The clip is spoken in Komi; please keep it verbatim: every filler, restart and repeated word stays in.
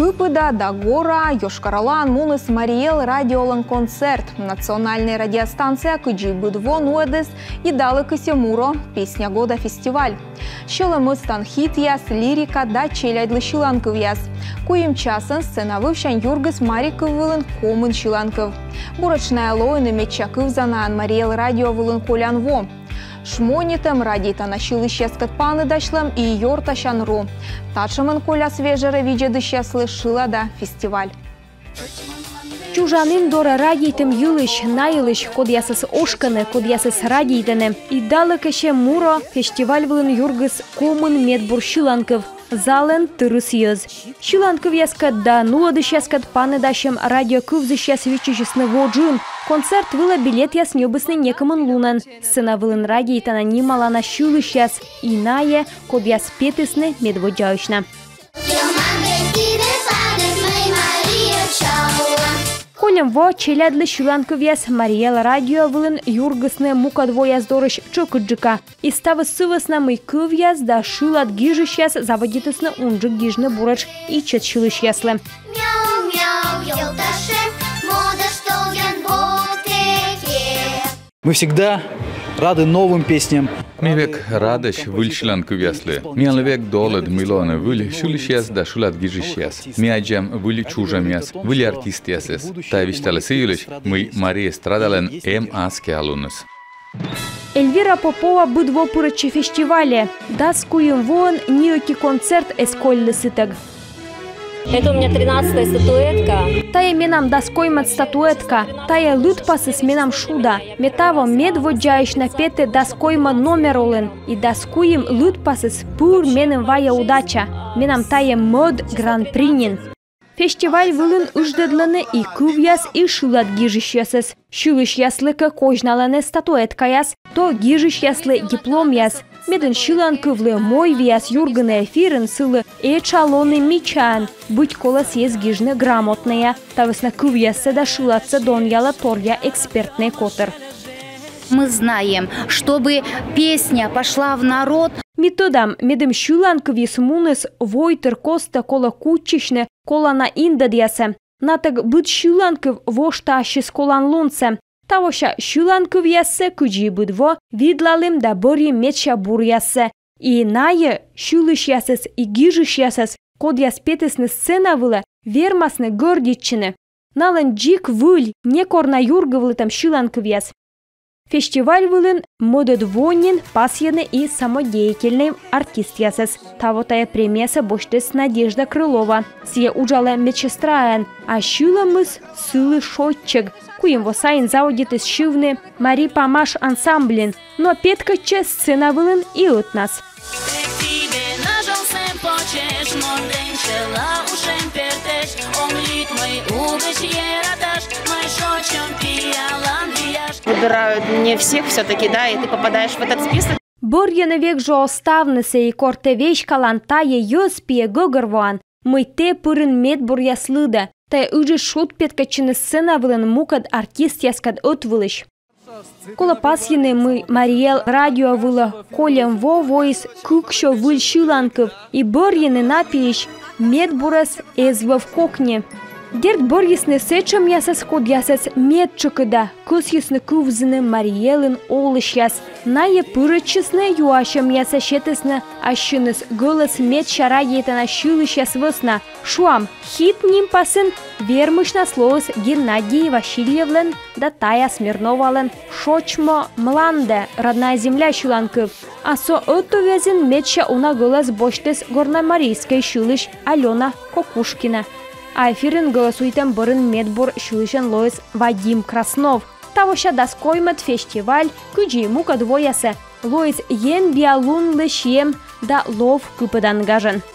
Кыпыда да гора Йошкар-Олаын муніс Марий Эл радиолӧн концерт. Национальнӧй радиостанция кыдзи быд во нуӧдіс «Идалыкысь муро» — «Песня года» фестиваль. Сьӧлӧмыстан хитъяс, лирика да челядьлы сьыланкывъяс. Куим часӧн сцена вывсянь юргис мари кыв вылын комын сьыланкыв. Буретш найӧ лоины медся кывзанаӧн Марий Эл радио вылын колян во. Шмонитӧм, радейтана сьылысьяскӧд паныдасьлӧм и ёртасян ру. Татшӧмӧн коляс вежӧрӧ видзӧдысьяслы шылада фестиваль. Чужан ин дорӧ радейтӧм йылысь, на йылысь, кодъясӧс ошкӧны, кодъясӧс радейтӧны. «Идалыкысь муро» фестиваль вылын юргис комын медбур сьыланкыв. Залын тырыс йӧз. Сьыланкывъяскӧд да нуӧдысьяскӧд паныдасьӧм радио кывзысьяс виччысисны во джын. Концерт вылӧ билетъяс ньӧбисны некымын лунӧн. Сцена вылын радейтана нималана сьылысьяс и найӧ, кодъяс петісны медводдзаысь на. Кольӧм во челядьлы сьыланкывъяс Марий Эл радио вылын юргисны мукӧд вояс дорысь тшӧкыдджыка. И ставыс сы вӧсна, мый кывъяс да шылад гижысьяс заводитісны унджык гижны буретш ичӧт сьылысьяслы. Мы всегда рады новым песням. Ми век радӧсь выль сьыланкывъяслы. Миянлы век долыд, мый лоӧны выль сьылысьяс да шылад гижысьяс. Ми аддзам выль чужӧмъяс, выль артистъясӧс. Тайӧ висьталӧ сы йылысь, мый мари эстрадалӧн эм аскиа луныс. Эльвира Попова быд во пырӧдчӧ фестивальӧ. Дас куим воӧн ни ӧти концерт эз кольлы сытӧг. Это у меня тринадцатая статуэтка. Тайӧ менам дас коймӧд статуэтка. Тайӧ лыдпасыс менам шуда. Ме таво медводдзаысь на петі дас коймӧд номер улын. И дас куим лыдпасыс пыр меным вайӧ удача. Менам тайӧ мӧд гран-при нин. Фестиваль вылын ыдждӧдлӧны и кывъяс, и шылад гижысьясӧс. Сьылысьяслы кӧ козьналӧны статуэткаяс, то гижысьяслы дипломъяс. Медым сьыланкывлы мойвиас юргыны эфирын, сылы этша лоны мичаӧн, быть колӧ сійӧс гижны грамотнӧя. Та вӧсна кывъяссӧ да шыладсӧ донъялӧ торъя экспертнӧй котыр. Мы знаем, чтобы песня пошла в народ. Ми тӧдам, медым сьыланкывйыс муніс войтыр костӧ, колӧ кутчысьны колана индӧдъясӧ. Натӧг быд сьыланкыв воштӧ ассьыс коланлунсӧ. Тавося сьыланкывъяссӧ кыдзи быд во видлалім да бӧрйим медся буръяссӧ. И найӧ, сьылысьясӧс и гижысьясӧс, кодъяс петісны сцена вылӧ, вермасны гордитчыны. Налӧн дзик выль, некор на юргывлытӧм сьыланкывъяс. Фестиваль вылын мӧдӧд во нин пасйӧны и самодеятельнӧй артистъясӧс. Таво тайӧ премиясӧ босьтіс Надежда Крылова. Сійӧ уджалӧ медсестраӧн, а сьылӧмыс сылы шойччӧг. Куим во сайын заводитіс сьывны «Мари памаш» ансамбльын, но петкӧдчӧ сцена вылын и ӧтнас. Выбирают не всех все-таки, да, и ты попадаешь в этот список. Бӧрйӧны век жӧ оз ставнысӧ, и кор тэ веськалан тайӧ йӧз пиӧ, гӧгӧрвоан, мый тэ пырин медбуръяс лыдӧ. Тайӧ ыджыд шуд петкӧдчыны сцена вылын мукӧд артистъяскӧд ӧтвылысь. Колӧ пасйыны, мый Марий Эл радио вылӧ кольӧм во воис кыксё выль сьыланкыв, и бӧрйыны на пиысь медбурӧс эз вӧв кокни. Дерт, бӧрйисны сэтшӧмъясӧс, кодъясӧс медтшӧкыда кӧсйисны кывзыны Марий Элын олысьяс. Найӧ пырӧдчисны, юасьӧмъясӧ сетісны ассьыныс гӧлӧс медся радейтана сьылысьяс вӧсна. Шуам, хит нимпасын вермысьнас лоис Геннадий Васильевлӧн да Тая Смирновалӧн «Шочмо мланде», «Родная земля» сьыланкыв. А со ӧтуввезйын медся уна гӧлӧс босьтіс горномарийскӧй сьылысь Алёна Кокушкина. А эфирын гӧлӧсуйтӧм бӧрын медбур сьылысьӧн лоис Вадим Краснов. Тавося дас коймӧд фестиваль, кыдзи и мукӧд воясӧ, лоис енбиалунлы сиӧм да лов кыпӧдан гажӧн.